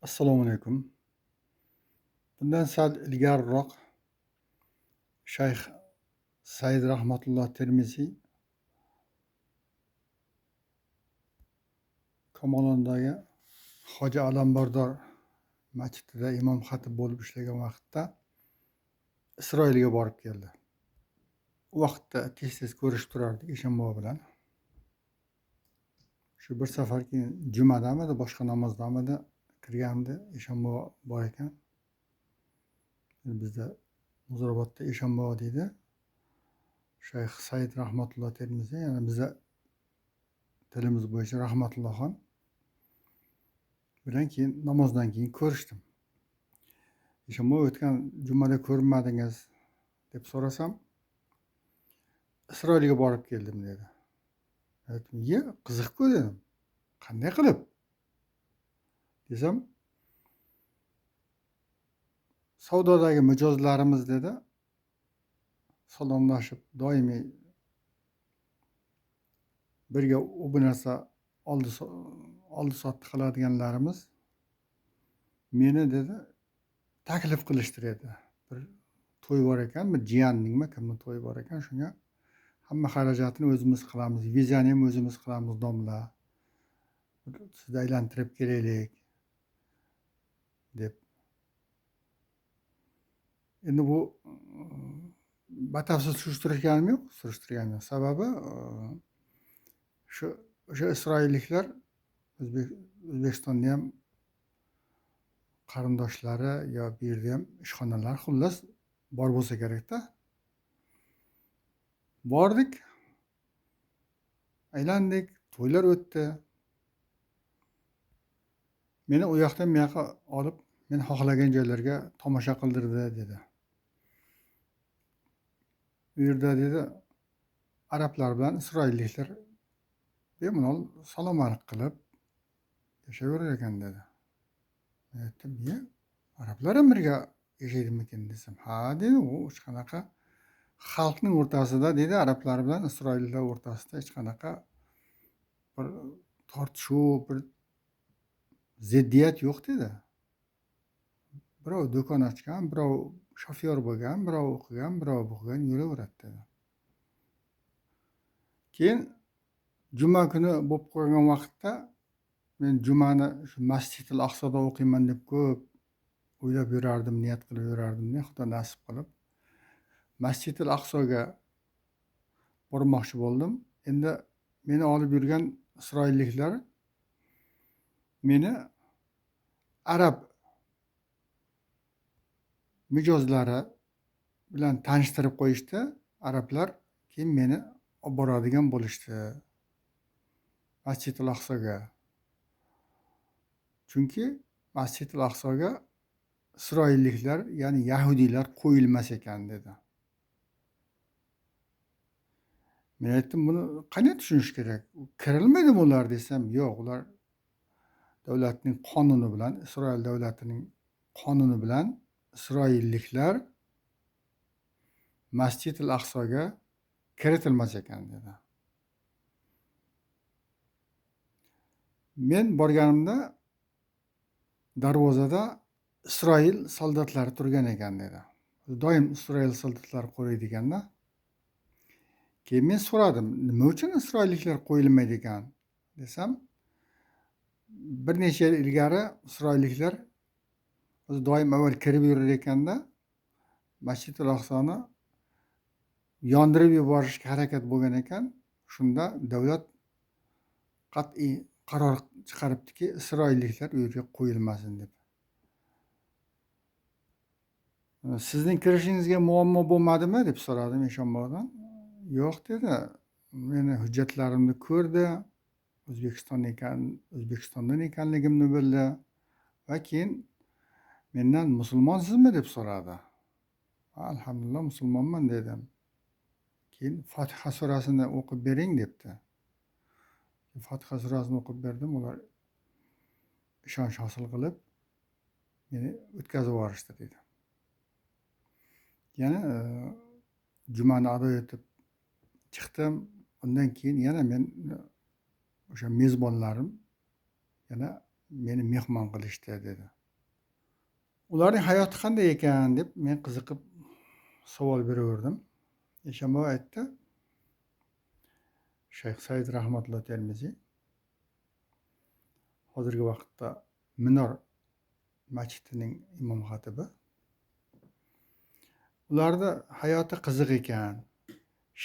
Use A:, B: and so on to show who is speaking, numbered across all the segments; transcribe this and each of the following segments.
A: Assalomu alaykum. Bundan sal ilgariroq Shayx Said Rahmatulloh Termiziy Kamolondagi Hoji Alambardor masjidida imom xatib bo'lib ishlagan vaqtda Isroilga borib keldi. U vaqtda tez-tez ko'rishib turardik Eshonbobo bilan. Shu bir safar keyin jumadamidi, boshqa namozdamidi kirganimda Eshonbobo bor ekan. Bizda Muzrabotda Eshonbobo deydi. Shayx Said Rahmatulloh Termiziy, ya'ni biza tilimiz bo'yicha Rahmatullohxon bilan keyin namozdan keyin ko'rishdim. Eshonbobo, o'tgan jumada ko'rinmadingiz deb so'rasam, Isroilga borib keldim dedi. Aytdim, "Ye, qiziq-ku" dedim. Qanday qilib? Desam, savdodagi mijozlarimiz dedi, salomlashib doimiy birga u bu narsa oldi sotdi qiladiganlarimiz meni dedi taklif qilishdi dedi. Bir to'y bor ekan, bir jiyanningmi kimni to'yi bor ekan, shunga hamma xarajatini o'zimiz qilamiz, vizani ham o'zimiz qilamiz domla. Sizni aylantirib kelaylik deb. Endi bu batafsil surishtirganim yo'q, surishtirganim yo'q. Sababi shu o'sha isroilliklar O'zbekistonda ham qarindoshlari yo bu yerda ham ishxonalari, xullas bor bo'lsa kerakda. Bordik, aylandik, to'ylar o'tdi. Meni u yoqdan bu yoqqa olib, men xohlagan joylarga tomosha qildirdi dedi. U yerda dedi arablar bilan isroilliklar bemalol salom-alik qilib yashayverar ekan dedi. Men aytdim, "Ye, arablar ham birga yashaydimikin?" desam, "Ha" dedi, u hech qanaqa xalqning o'rtasida dedi, arablar bilan isroilliklar o'rtasida hech qanaqa bir tortishuv, bir ziddiyat yo'q dedi. Birov do'kon ochgan, birov shofyor bo'lgan, birov o'qigan, birov o'qigan yuraveradi dedi. Keyin juma kuni bo'lib qolgan vaqtda men jumani shu Masjidil Aqsoda o'qiyman deb ko'p o'ylab yurardim, niyat qilib yurardim. Xudo nasib qilib Masjidil Aqsoga bormoqchi bo'ldim. Endi meni olib yurgan isroilliklar meni arab mijozlari bilan tanishtirib qo'yishdi. Arablar keyin meni olib boradigan bo'lishdi Masjidil Aqsoga. Chunki Masjidil Aqsoga isroilliklar, ya'ni yahudiylar qo'yilmas ekan dedi. Men aytdim, buni qanday tushunish kerak? Kirilmaydimi ular desam, yo'q, ular davlatning qonuni bilan, Isroil davlatining qonuni bilan isroilliklar Masjidil Aqsoga kiritilmas ekan dedi. Men borganimda darvozada Isroil soldatlari turgan ekan dedi. Doim Isroil soldatlari qo'riydi ekanda. Keyin men so'radim, nima uchun isroilliklar qo'yilmaydi ekan desam, bir necha yil ilgari isroilliklar o'zi doim avval kirib yurar ekanda, Masjidil Aqsoni yondirib yuborishga harakat bo'lgan ekan. Shunda davlat qat'iy qaror chiqaribdiki, isroilliklar u yerga qo'yilmasin deb. Sizning kirishingizga muammo bo'lmadimi deb so'radim Eshonbobodan. Yo'q dedi. Meni hujjatlarimni ko'rdi, O'zbekistondan ekanligimni bildi va keyin mendan musulmonsizmi deb so'radi. Alhamdulillah musulmonman dedim. Keyin Fotiha surasini o'qib bering debdi. Fotiha surasini o'qib berdim. Ular ishonch hosil qilib meni o'tkazib yuborishdi dedi. Yana jumani ado etib chiqdim. Undan keyin yana men o'sha mezbonlarim yana Meni mehmon qilishdi dedi. Ularning hayoti qanday ekan deb men qiziqib savol beraverdim. Eshon bobo aytdi, Shayx Said rahmatulloh Termiziy hozirgi vaqtda Minor masjidining imom xatibi. Ularda hayoti qiziq ekan.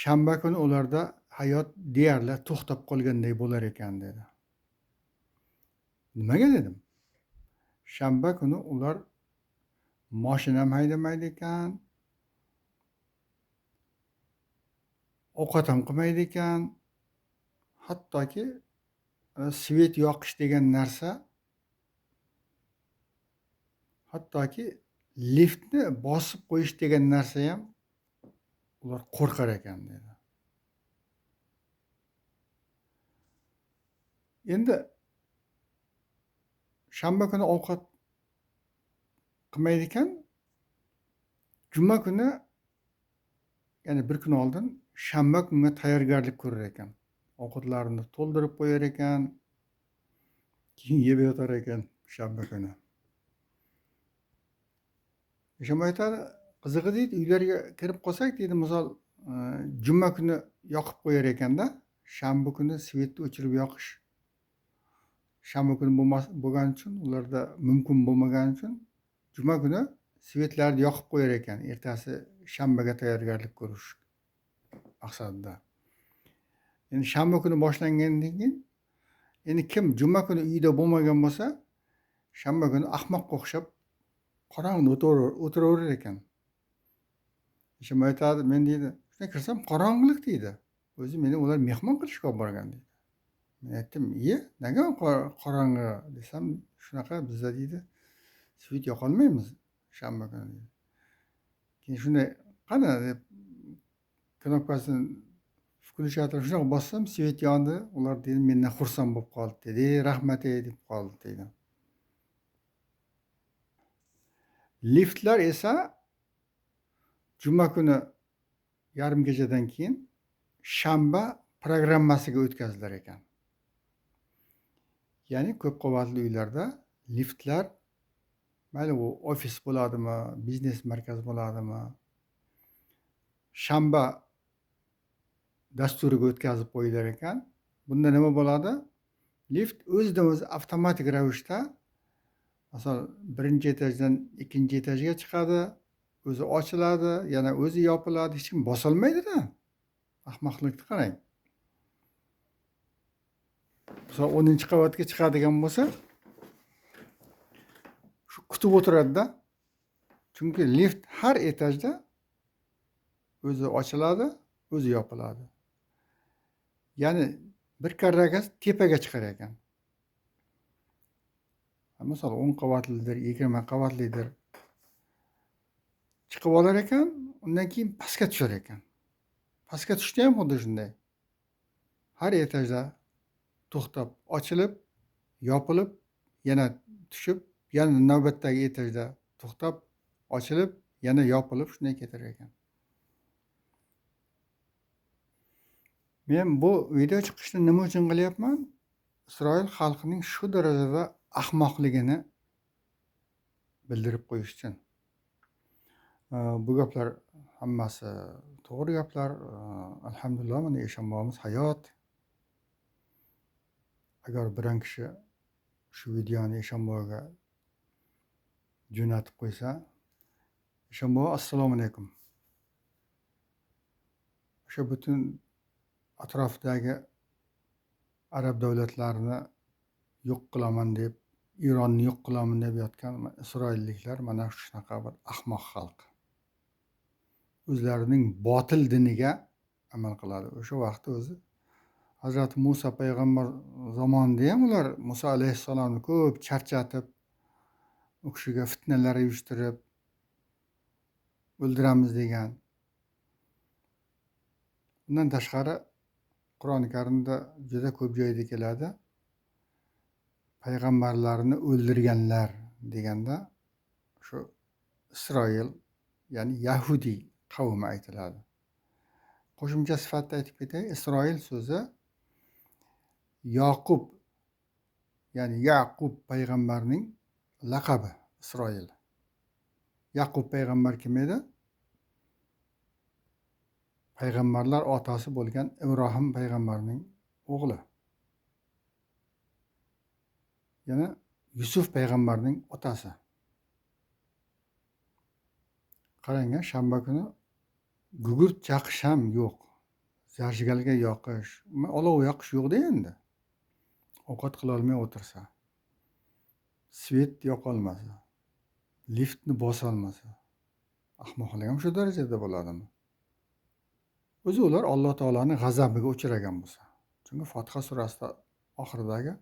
A: Shanba kuni ularda hayot deyarli to'xtab qolganday bo'lar ekan dedi. Nimaga dedim? Shanba kuni ular mashina ham haydamaydi ekan, ovqat ham qilmaydi ekan, hattoki svet yoqish degan narsa, hattoki liftni bosib qo'yish degan narsa ham ular qo'rqar ekan dedi. Endi shanba kuni ovqat qilmaydi ekan, juma kuni, ya'ni bir kun oldin shanba kunga tayyorgarlik ko'rar ekan. Ovqatlarini to'ldirib qo'yar ekan, keyin yeb yotar ekan shanba kuni. Eshon aytadi, qizig'i deydi, uylarga kirib qolsak deydi, misol juma kuni yoqib qo'yar ekanda, shanba kuni svetni o'chirib yoqish shanba kuni bo'lgani uchun, ularda mumkin bo'lmagani uchun juma kuni svetlarni yoqib qo'yar ekan, ertasi shanbaga tayyorgarlik ko'rish maqsadida. Endi shanba kuni boshlangandan keyin endi kim juma kuni uyda bo'lmagan bo'lsa, shanba kuni ahmoqqa o'xshab qorong'ida o'tiraverar ekan. Eshon aytadi, men deydi, shunday kirsam qorong'ilik deydi. O'zi meni ular mehmon qilishga olib borgan deydi. Men aytdim, "Iye, nega qorong'i?" desam, shunaqa bizda deydi, svet yoqolmaymiz shanba kuni deydi. Keyin shunday qani deb knopkasini включатель shunaqa bossam svet yondi, ular deydi mendan xursand bo'lib qoldi dedi. Rahmat ey deb qoldi deydi. Liftlar esa juma kuni yarim kechadan keyin shanba programmasiga o'tkazilar ekan. Ya'ni ko'p qavatli uylarda liftlar, mayli u ofis bo'ladimi, biznes markaz bo'ladimi, shanba dasturiga o'tkazib qo'yilar ekan. Bunda nima bo'ladi? Lift o'zidan o'zi avtomatik ravishda, masalan, birinchi etajdan ikkinchi etajga chiqadi, o'zi ochiladi, yana o'zi yopiladi, hech kim bosolmaydi-da. Ahmoqlikni qarang. Masalan, 10-qavatga chiqadigan bo'lsa, shu kutib o'tiradi-da. Chunki lift har etajda o'zi ochiladi, o'zi yopiladi. Ya'ni bir karraga tepaga chiqar ekan. Misol 10 qavatlidir, 20 qavatlidir. Chiqib olar ekan, undan keyin pastga tushar ekan. Pastga tushdi ham xuddi shunday. Har etajda to'xtab, ochilib, yopilib, yana tushib, yana navbatdagi etajda to'xtab, ochilib, yana yopilib shunday ketar ekan. Men bu video chiqishni nima uchun qilyapman? Isroil xalqining shu darajada ahmoqligini bildirib qo'yish uchun. Bu gaplar hammasi to'g'ri gaplar. Alhamdulillah, mana Eshon bobomiz hayot. Agar biron kishi shu videoni Eshon boboga jo'natib qo'ysa, Eshon bobo assalomu alaykum. O'sha butun atrofdagi arab davlatlarini yo'q qilaman deb, Ironni yo'q qilaman deb yotgan isroilliklar mana shunaqa bir ahmoq xalq. O'zlarining botil diniga amal qiladi. O'sha vaqtda o'zi Hazrati Musa payg'ambar zamonida ham ular Musa alayhissalomni ko'p charchatib, u kishiga fitnalar uyushtirib o'ldiramiz degan. Undan tashqari Qur'oni Karimda juda ko'p joyda keladi. Payg'ambarlarni o'ldirganlar deganda shu Isroil, ya'ni Yahudi qavmi aytiladi. Qo'shimcha sifatida aytib ketay, Isroil so'zi Yoqub, ya'ni Yaqub payg'ambarning laqabi Isroil. Yaqub payg'ambar kim edi? Payg'ambarlar otasi bo'lgan Ibrohim payg'ambarning o'g'li. Yana Yusuf payg'ambarning otasi. Qarang, shanba kuni gugurt chaqish ham yo'q. Zajgalga yoqish, olov yoqish yo'qda endi. Ovqat qila olmay o'tirsa, svet yoqolmasa, liftni bosolmasa, ahmoqlik ham shu darajada bo'ladimi? O'zi ular Alloh taoloning g'azabiga uchragan bo'lsa. Chunki Fotiha surasida oxiridagi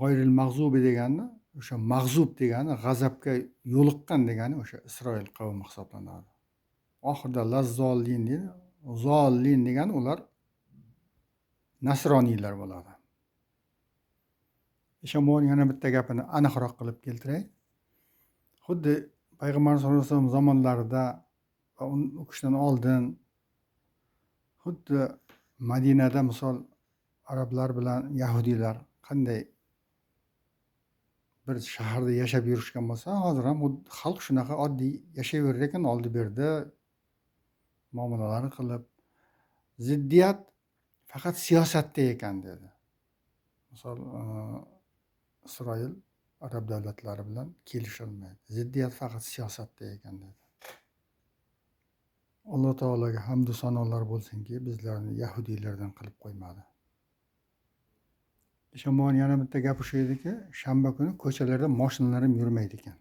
A: g'oyril mag'zubi degani, o'sha mag'zub degani g'azabga yo'liqqan degani o'sha Isroil qavmi hisoblanadi. Oxirida lazzollin deydi. Zollin degani ular nasroniylar bo'ladi. Eshonboboning yana bitta gapini aniqroq qilib keltiray. Xuddi payg'ambar sollallohu alayhi vasallam zamonlarida va u kishidan oldin xuddi Madinada misol arablar bilan yahudiylar qanday bir shaharda yashab yurishgan bo'lsa, hozir ham xalq shunaqa oddiy yashayverar ekan, oldi berdi muomalalarni qilib. Ziddiyat faqat siyosatda ekan dedi. Misol Isroil arab davlatlari bilan kelisholmaydi. Ziddiyat faqat siyosatda ekan dedi. Alloh taologa hamdu sanolar bo'lsinki, bizlarni yahudiylardan qilib qo'ymadi. Eshonboboning yana bitta gapi shu ediki, shanba kuni ko'chalarda mashinalar ham yurmaydi ekan.